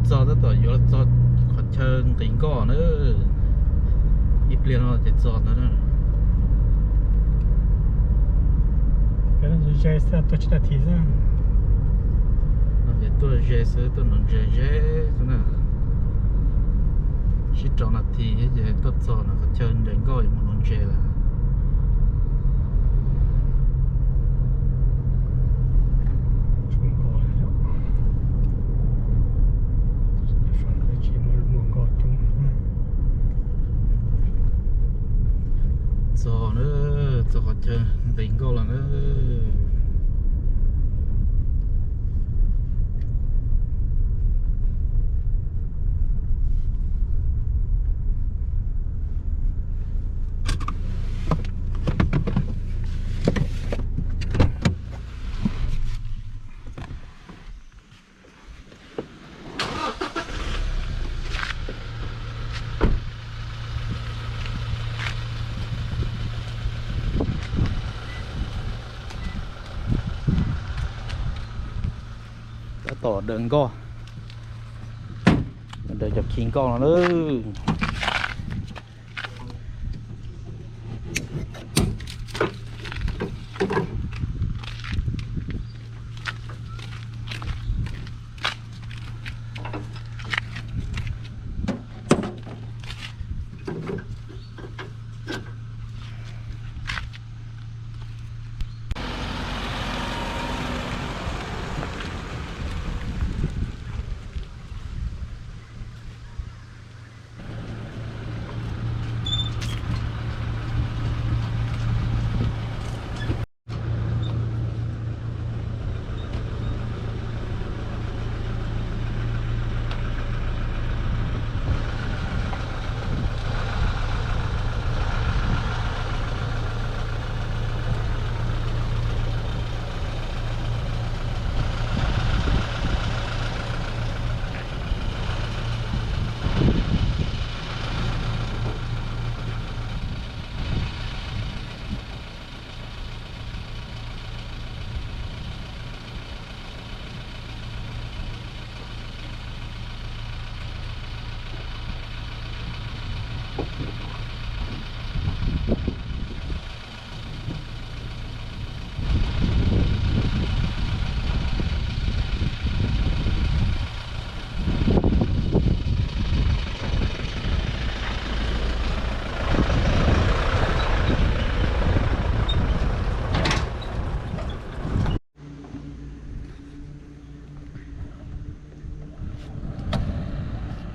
Txog tab tom yuav txog qhov chaw nqis nkoj na. Ib pliag no ces txog ntawd na. Ze xwb, tuaj tsib nas this xwb. Ces tuaj ze xwb, tuaj nuv ntses ze xwb na. Tsib rau nas this ces tuaj txog no, qhov chaw nres nkoj yuav mus nuv ntses lawm. Txog na, txog qhov chaw nqis nkoj lawm na. Tab tom daws nkoj, daws cov khi nkoj no na.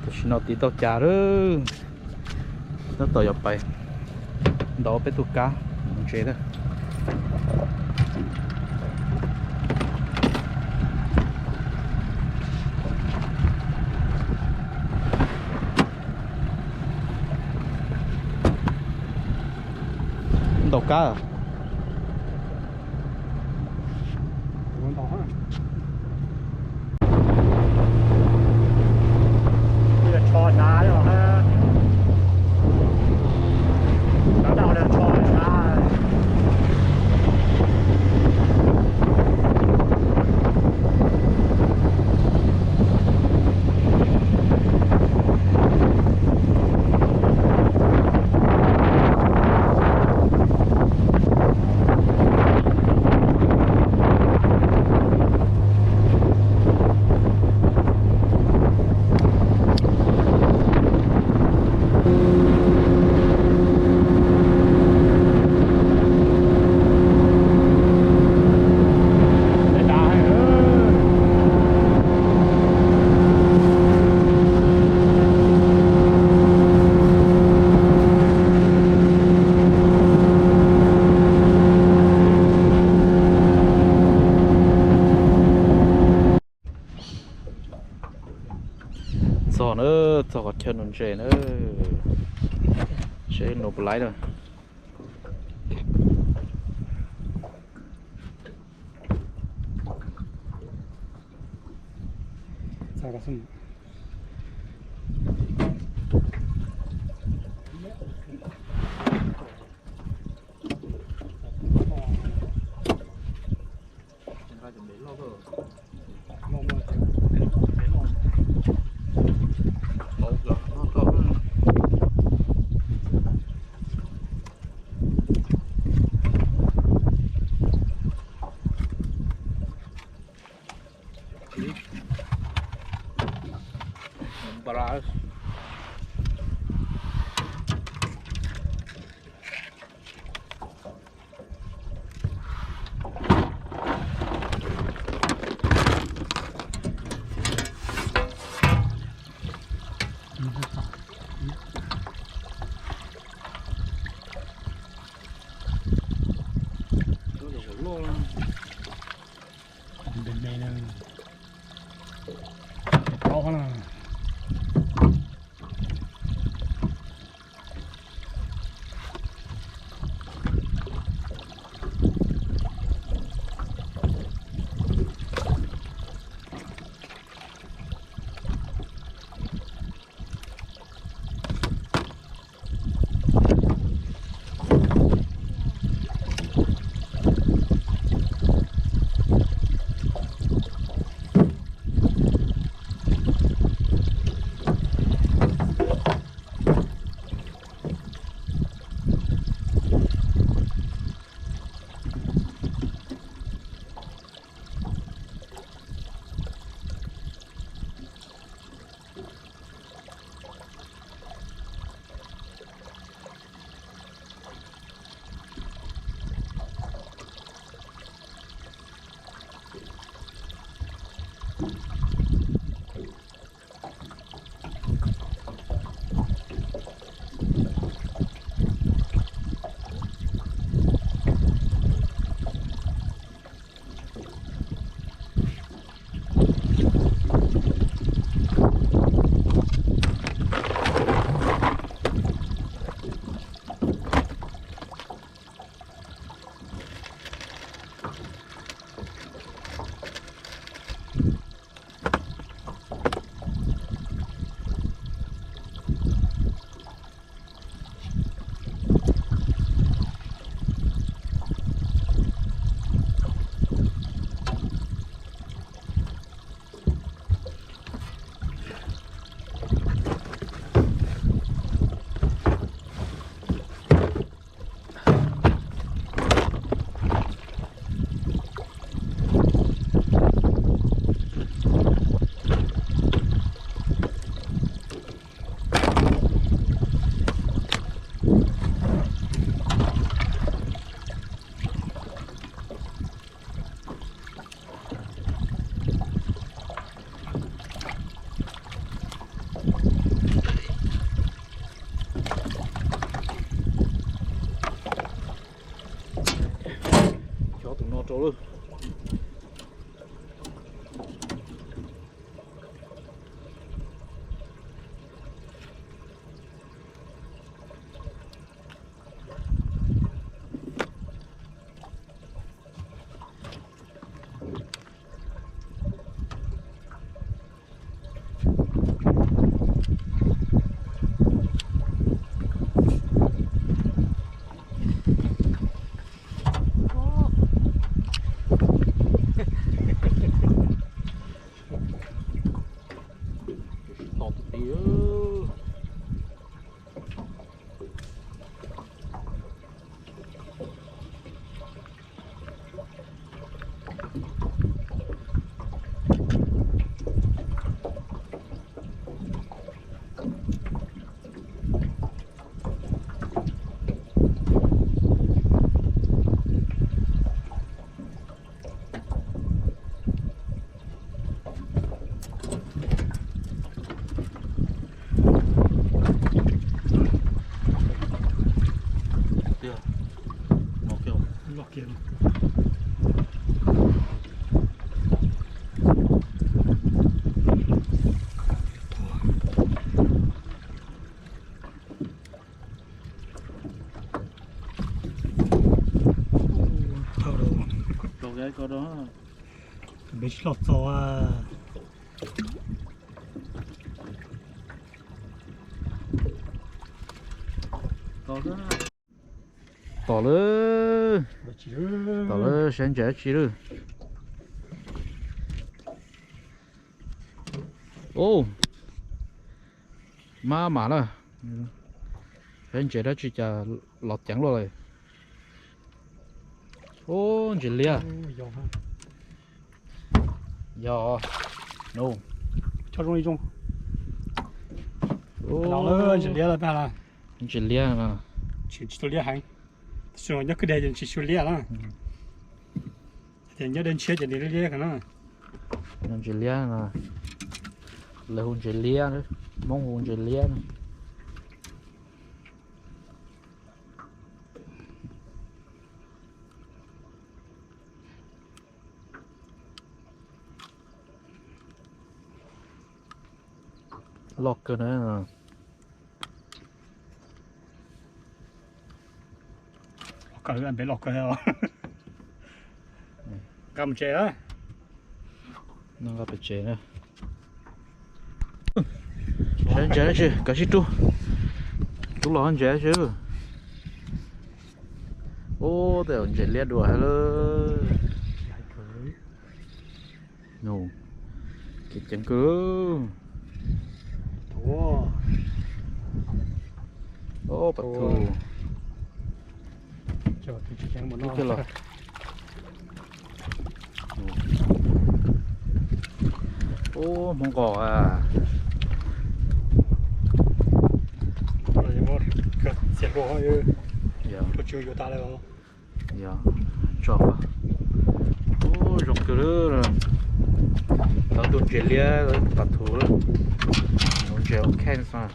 Tam sim no tiv tau cas lawm, tab tom yuav pais ntaus peb tug kab ntses na. Ntaus kab. Txog na, txog qhov chaw nuv ntses na. Seb nuv puas laib na. Npe me na, plaub na. Chob tus no rau lawm. Tsis to tus ti. Rau ke ko rau. Peb tsis los txog. Tom lawm, tom lawm, saib ntses dab tsi lawm. Ub, mab mam na, saib ntses dab tsi cas los ceev luaj lawm. Ub, ntses liab. Yog, no. Cho zoo li zoo. Ntses liab lawm pab los? Ntses liab no. Tsis, tsis tau liab heev. Nyob kwj deg ces tsis tshua liab na. Tias nyob dej ntshiab ces nws liab liab kawg na. Ntses liab no. Lawv hu ntses liab, Hmoob hu ntses liab no. Loj kawg na. Nqa mus tsev na. Nqa pem tsev na. Saib ntses dab tsi, kav tsij rub. Rub los ntses dab tsi. Ub, tej zaum ntses liab dua lawm. Nws ceev ceev kawg. Ob, pas thu. Ub, Hmoob nqos a. Yog, tso. Ub, zoo kawg li. Tau tus ntses liab pas thu lawm. Tus ntses ua kheej xwb.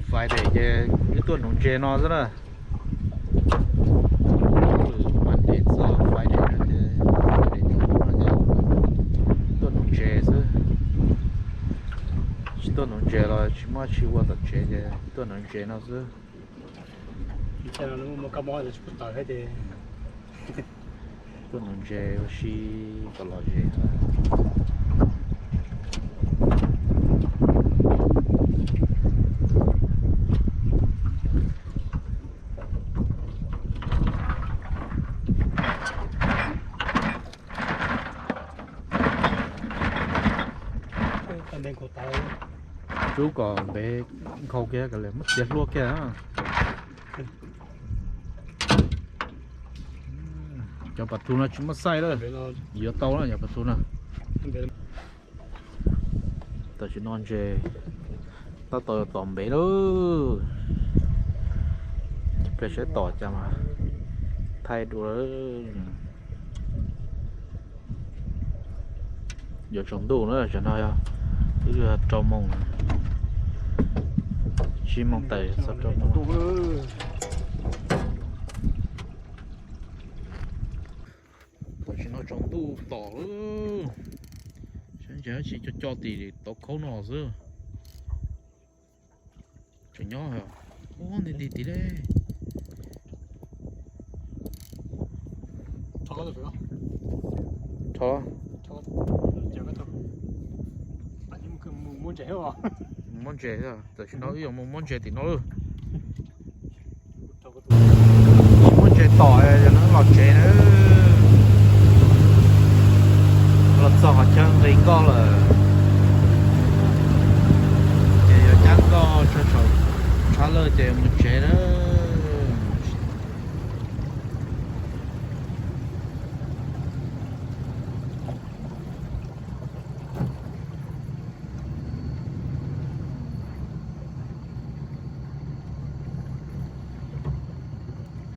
Friday ces wb tuaj nuv ntses no xwb na. Monday txog Friday no ces, Friday tsaus ntuj no ces tuaj nuv ntses xwb. Tsis tuaj nuv ntses los tsis muaj dab tsi ua tom tsev ces tuaj nuv ntses no xwb. Tuaj nuv ntses ua si kom lom zem. Rub kom ntev nkhaus kiag kom muab txiav hlua kiag. Cov pas thu no tsis muaj xaij lawm, yuav tau lawm cov pas thu no. Tam sim no ntses tab tom tom npev lawm. Pliag saib tom cas mas thaij dua. Yuav tsaus ntuj na, tam no yog twb yog rau moos, tsib moos tawm txog rau moos. Tam sim no tsaus ntuj tom lawm. Saib ntses dab tsi co co tim tauv khaub no xwb. Tseem nyob, ub, nti nti tim li. Rho. Muab ntses, tam sim no wb yuav mus muab ntses tim no lawm. Tsis muaj ntses tom, yog no los tsev na. Los txog qhov chaw nqis nkoj lawm.